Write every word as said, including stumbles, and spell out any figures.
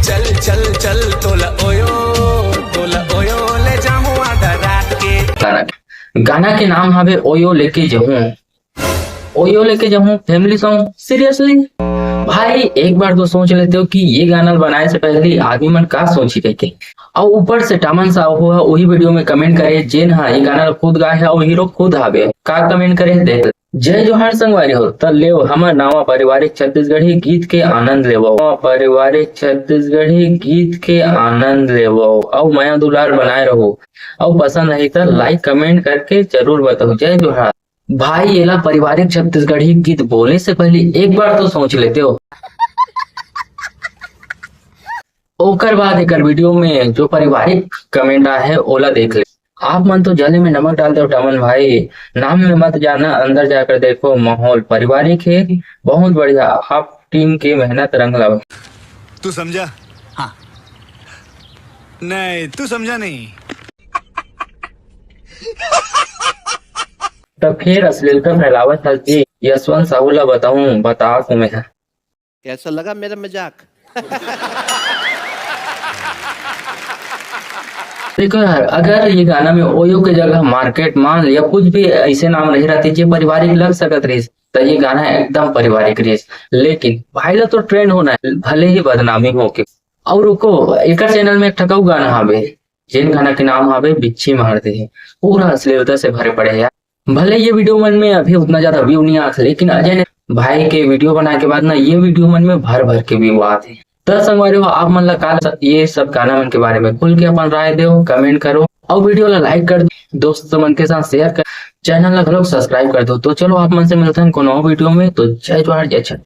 चल चल चल तोला ओयो, तोला ओयो ले जाहूं आधा रात के। गाना के नाम हवे ओयो लेके जाहूं, ओयो लेके जाहूं family song। Seriously भाई, एक बार तो सोच लेते हो कि ये गाना बनाए से पहले आदमी मन का सोची कहिके। और ऊपर से टामन साहू ह वही वीडियो में कमेंट करे, जेन हा ये गाना खुद गाए है और हीरो खुद हावे। का कमेंट करे देख। जय जोहार संगवारी हो, त लेव हमर नावा पारिवारिक छत्तीसगढ़ी गीत के आनंद लेवो। पारिवारिक छत्तीसगढ़ी गीत के आनंद लेवो, अउ मया दुलार बनाए रहो, अउ पसंद आही त लाइक कमेंट करके जरूर बताओ। जय जोहार। भाई, एला पारिवारिक छत्तीसगढ़ी गीत बोले से पहले एक बार तो सोच लेते हो। ओकर बाद एकर वीडियो में जो पारिवारिक कमेंट आए है, ओला देख ले। आप मन तो जले में नमक डाल दो, टामन भाई। नाम में मत जाना, अंदर जाकर देखो, माहौल पारिवारिक है, बहुत बढ़िया। आप टीम के मेहनत रंग लाओ। तू समझा? हाँ। नहीं, तू समझा नहीं। तो फिर अश्लीलता फैलावत हस जी, यशवंत साहू ला बताऊं, बता तुम्हें। कैसा लगा मेरा मजाक? देखो यार, अगर ये गाना में ओयो के जगह मार्केट माल या कुछ भी ऐसे नाम रही रहती जे पारिवारिक लग सकत रहिस, तो ये गाना एकदम पारिवारिक रहिस। लेकिन भाई ला तो ट्रेंड होना है, भले ही बदनामी हो के। और रुको, एकर चैनल में एक ठकऊ गाना हवे, जेन गाना के नाम हवे बिच्छी मार दे, पूरा अश्लीलता से भरे पड़े यार। भले ये वीडियो मन में अभी उतना ज्यादा व्यू नहीं आत, लेकिन अजय ने भाई के वीडियो बनाए के बाद ना, ये वीडियो मन में भर भर के व्यू आत है। त संगवारी हो, आप मन ला का ये सब गाना मन के बारे में खुल के अपन राय दो, कमेंट करो और वीडियो ला लाइक कर दो, दोस्त मन के साथ शेयर कर, चैनल ला घलोक सब्सक्राइब कर दो। तो चलो, आप मन से मिलते हैं कोनो और वीडियो में। तो जय जोहार, जय छत्तीसगढ़।